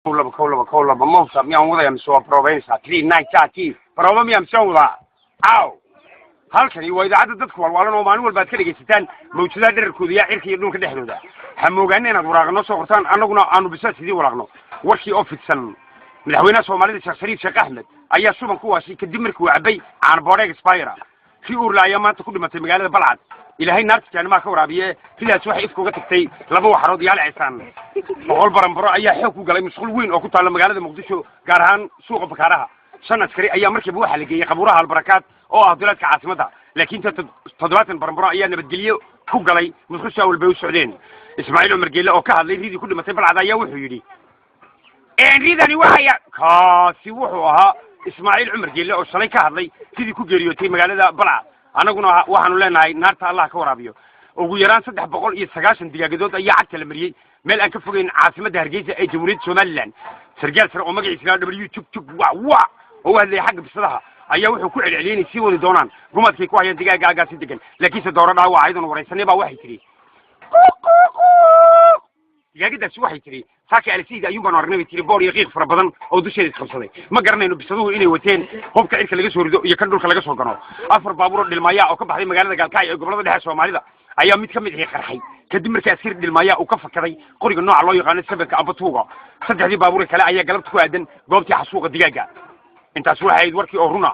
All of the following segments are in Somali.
2 1 2 1 2, mawsa miyaan wadaya mise waa provensa 3 9 3 proba miyaa mise waan wadaa? Aw, halkani waa idaacadda dadka walwaalan oo maalin walba aad ka dhegaysataan mawjadaha dherarkooda iyo cirka iyo dhulka dhexdooda. Ha moogaana inaad waraaqa noo soo qortaan, annaguna aanu bisaas idiin waraaqno. Warkii oo fidsan. Madaxweynaha Soomaalida Sheekh Shariif Sheekh Axmed ayaa suban ku waashay kadib markii uu cabay caanboodheeg spira. Ri uurla ayaa maanta ku dhimatay magaalada Balcad. Ilaahay naarta jaanimaha ka waraabiye. Ridaas waxay ifka uga tagtay laba waxarood iyo hal ceesaan. 100 baranbaro ayaa xoog ku galay musqul weyn oo ku taalla magaalada Muqdisho, gaar ahaan suuqa Bakaaraha. Shan askari ayaa markiiba waxaa la geeyey qabuuraha Albarakaad oo ah duleedka caasimadda, laakiin 70 baranbaro ayaa nabadgelyo ku galay musqusha awal bay u socdeen. Ismaaciil Cumar Geelle oo ka hadlay ridii ku dhimatay Balcad ayaa wuxuu yidhi ridani waxaya. Kaasi wuxuu ahaa Ismaaciil Cumar Geelle oo shalay ka hadlay sidii ku geeriyootay magaalada Balcad. Annaguna waxaanu leenahay naarta Allah ka waraabiyo. Ugu yaraan 390 digaagadood ayaa cagta la mariyey meel aan ka fogeyn caasimadda Hargeysa ee Jamhuuriyadda Somaliland. Sargaal sare oo magaciisa W tug tug wa wa oo u hadlayay xagga bisadaha ayaa wuxuu ku celceliyey inay sii wadi doonaan gumadkay ku hayaan digaaga aagaasi degan. Laakiinse dooro dhaawac ayadoona waraysanay baa waxay tidhi digaagadaasi waxay tidhi saaka alisayda ayuun baanu aragnay, bay tiri, boor iyo qiiq fara badan oo dusheeda isqabsaday. Ma garanayno bisaduhu inay wateen hubka cirka laga soo rido iyo kan dhulka laga soo gano. Afar baabuur oo dhilmaaya oo ka baxday magaalada Gaalkacyo ee gobolada dhexe Soomaalida ayaa mid ka mid ahi qarxay kadib markii askari dhilmaaya uu ka fakaday qoriga nooca loo yaqaano sevenka amba tuuga. Saddexdii baabuur kale ayaa galabta ku aadan goobtii xasuuqa digaaga. Intaas waxay ahayd warkii oo runa,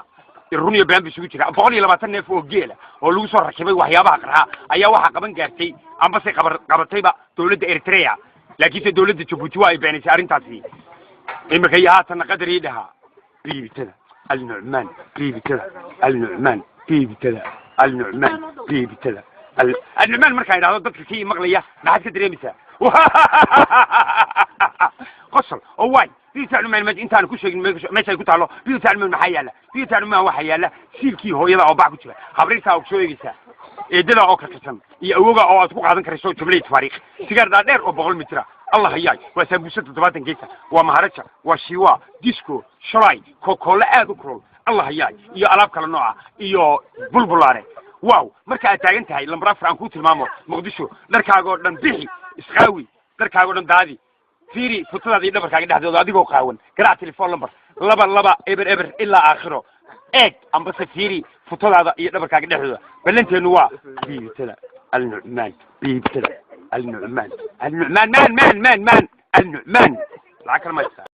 run iyo been ba isugu jira. 120 neef oo geela oo lagu soo rakibay waxyaabaha qarxa ayaa waxaa qaban gaartay ambase qabar qabatayba dawladda Eritrea, laakiinse dawladda Jabuuti waa ay beenaysay arrintaasi. Imika iyo haatanna qadar ii dhahaa biibitada Alnucmaan, biibitada Alnucmaan, biibitada Alnucmaan, biibitada Alnucmaan. Markaan idhahdo dadka kii maqlaya maxaad ka dareemaysaa? Qosol oo waay. Biyuta Alnucmaan meesha intaan ku sheegin meesha ay ku taalo. Biyuta Alnucmaan maxaa yaala? Biyuta Alnucmaan waxaa yaala siilkii hooyada oo bac ku jira, habriirtaa oo soo eegaysaa, eedada oo karkarsan iyo awoga oo aad ku qaadan karayso jumlay tafaariikh, sigaar dhaadheer oo 100 mitira. Allah hayaay, waa saabuusa 70 geesa, waa maharaja, waa shiwa disco shalay, kokoole aad u kulul. Allah hayaay, iyo alaab kale nooca iyo bulbulaare. Wow, marka aad taagan tahay lambar 4 aan kuu tilmaamo Muqdisho, dharkaaga oo dhan bixi, isqaawi, dharkaaga oo dhan daadi, fiiri futadaada iyo dhabarkaaga dhexdooda adigoo qaawan. Garaac telefoon lambar 2200 ilaa aakhiro. Eeg ambase fiiri futadaada iyo dhabarkaaga dhexdooda. Ballanteenu waa biibitada Alnucmaan, biibitada Alnucmaan, Alnucmaan, maan maan maan maan Alnucmaan. Lacag kale ma haysaa?